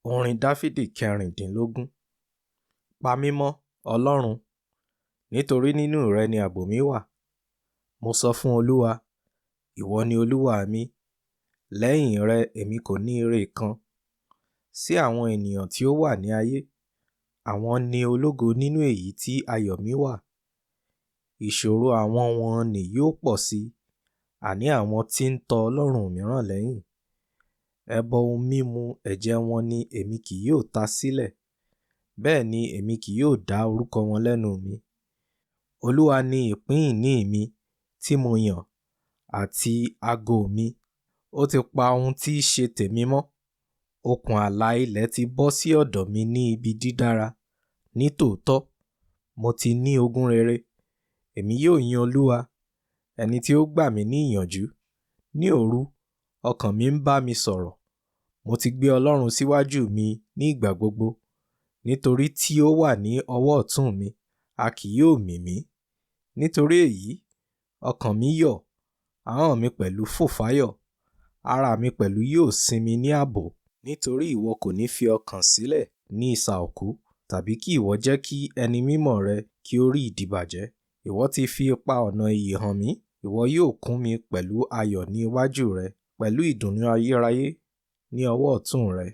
Orin Dáfídì 16. Pa mí mọ́, Ọlọ́run, nítorí nínú rẹ ni ààbò mi wà. Mo sọ fún Olúwa, ìwọ ni Olúwa mi, lẹ́yìn rẹ èmi kò ní ire kan. Sí àwọn ènìyàn tí ó wà ní ayé, àwọn ni ológo nínú èyí tí ayọ̀ mi wà. Ìṣòro àwọn wọ̀n-ọn-nì yóò pọ̀ sí i, àní àwọn tí ń tọ ọlọ́run mìíràn lẹ́yìn. Ẹbọ ohun mímu ẹ̀jẹ̀ wọn ni èmi kì yóò ta sílẹ̀, bẹ́ẹ̀ ni èmi kì yóò dá orúkọ wọn lẹ́nu mi. Olúwa ni ìpín ìní mi tí mo yàn àti ago mi. Ó ti pa ohun tí í ṣe tèmi mọ́. Okùn ààlà ilẹ̀ ti bọ́ sí ọ̀dọ̀ mi ní ibi dídára. Nítòótọ́, mo ti ní ogún rere. Èmi yóò yin Olúwa, ẹni tí ó gbà mí ní ìyànjú. Ní òru, ọkàn mi ń bá mi sọ̀rọ̀. Mo ti gbé Ọlọ́run síwájú mi ní ìgbà gbogbo. Nítorí tí ó wà ní ọwọ́ ọ̀tún mi, a kì yóò mì mí. Nítorí èyí, ọkàn mi yọ̀, ahọ́n mi pẹ̀lú fò fáyọ̀. Ara mi pẹ̀lú yóò sinmi ní ààbò. Nítorí ìwọ kò ní fi ọkàn sílẹ̀ ní isà òkú, tàbí kí ìwọ jẹ́ kí ẹni mímọ́ rẹ kí ó rí ìdíbàjẹ́. Ìwọ ti fi ipa ọ̀nà ìyè hàn mí, ìwọ yóò kún mi pẹ̀lú ayọ̀ ní iwájú rẹ, pẹ̀lú ìdùnnú ayérayé ní ọwọ́ ọ̀tún rẹ.